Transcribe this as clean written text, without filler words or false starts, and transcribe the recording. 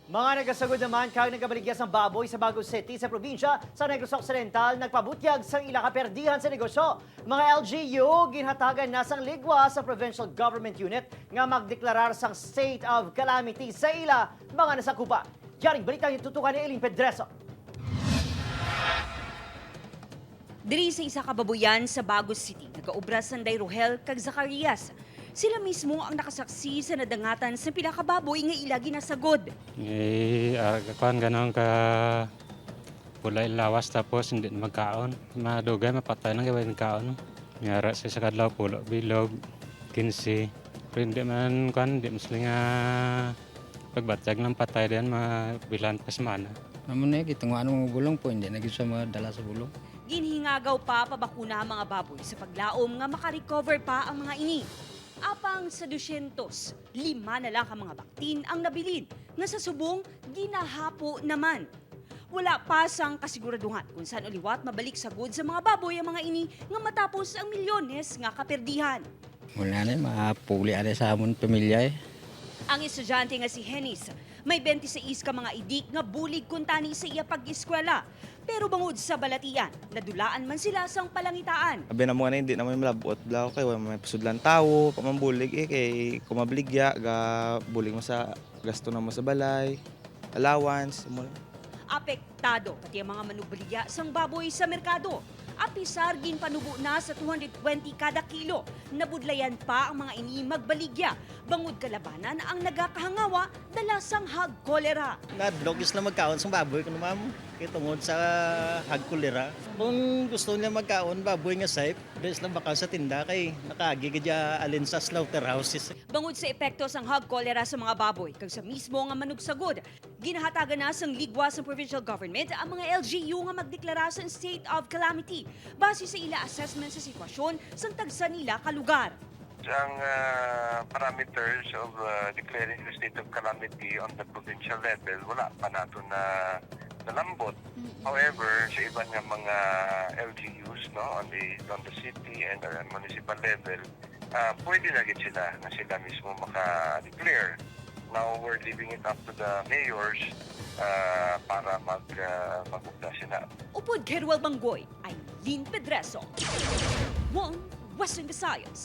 Mga nagasagod naman kag nagabaligya sang baboy sa Bago City sa probinsya sa Negros Occidental nagpabutyag sang ila kaperdihan sa negosyo. Mga LGU ginhatagan na sang ligwa sa Provincial Government Unit nga magdeklarar sang state of calamity sa ila mga nasakupa. Yaring balita yung tutukan ni Eileen Pedreso. Diri sa isa ka babuyan sa Bago City, nagaobra Sanday Rohel kag Zacarias. Sila mismo ang nakasaksi sa nadangatan sa pila ka baboy nga ila ginasagod. Eh, kuan ganon ka pula lawas, tapos hindi na magkaon. Madugay mapatay nang gawin kaon. Ngara sa kadlaw pulo bilog 15. Pero hindi man kuan, hindi mas nga pagbatyag ng patay din mabilan pa semana. Amo na kitang ano mga bulong po, hindi na gyud siya madala sa bulong. Ginhingagaw pa pabakuna ang mga baboy sa paglaom nga makarecover pa ang mga ini. Apang sa 200, lima na lang ang mga baktin ang nabilin nga sa subong ginahapo naman. Wala pa sang kasiguraduhan kung saan uliwat mabalik sagod sa mga baboy ang mga ini nga matapos ang milyones nga kaperdihan. Wala na, mapuli na sa amon pamilya eh. Ang estudyante nga si Henis, may 26 ka mga idik nga bulig kuntani sa iya pag-eskwela. Pero bangod sa balatian, nadulaan man sila sang palangitaan. Abi na mo na hindi naman malabot blaw kay wala may pasudlan tawo, pamambulig eh kay kumabligya ga bulig mo sa gasto na mo sa balay, allowance mo. Apektado pati ang mga manugbaligya sang baboy sa merkado. Apisar ginpanubo na sa 220 kada kilo. Nabudlayan pa ang mga ini magbaligya. Bangod kalabanan ang nagakahangawa dala sang hog cholera. Nadlok is na magkaon sa baboy kuno, ma'am. Kay tungod sa hagkulera. Kung gusto nila magkaon baboy nga safe, des lang baka sa tinda kay nakaagi gid ya alin sa slaughterhouses. Bangod sa epekto sang hog cholera sa mga baboy kag sa mismo nga manugsagod, ginahatagan na sang ligwa sa provincial government ang mga LGU nga magdeklara sa state of calamity base sa ila assessment sa sitwasyon sang tagsa nila ka lugar. Ang parameters of declaring the state of calamity on the provincial level, wala pa nato na nalambot. However, sa iban nga mga LGUs, no, on the city and municipal level, pwede na gid sila na sila mismo maka-declare. Now we're leaving it up to the mayors para mag sila. Upod kay Ruel Banggoy, ay Lynn Pedreso. One Western Visayas.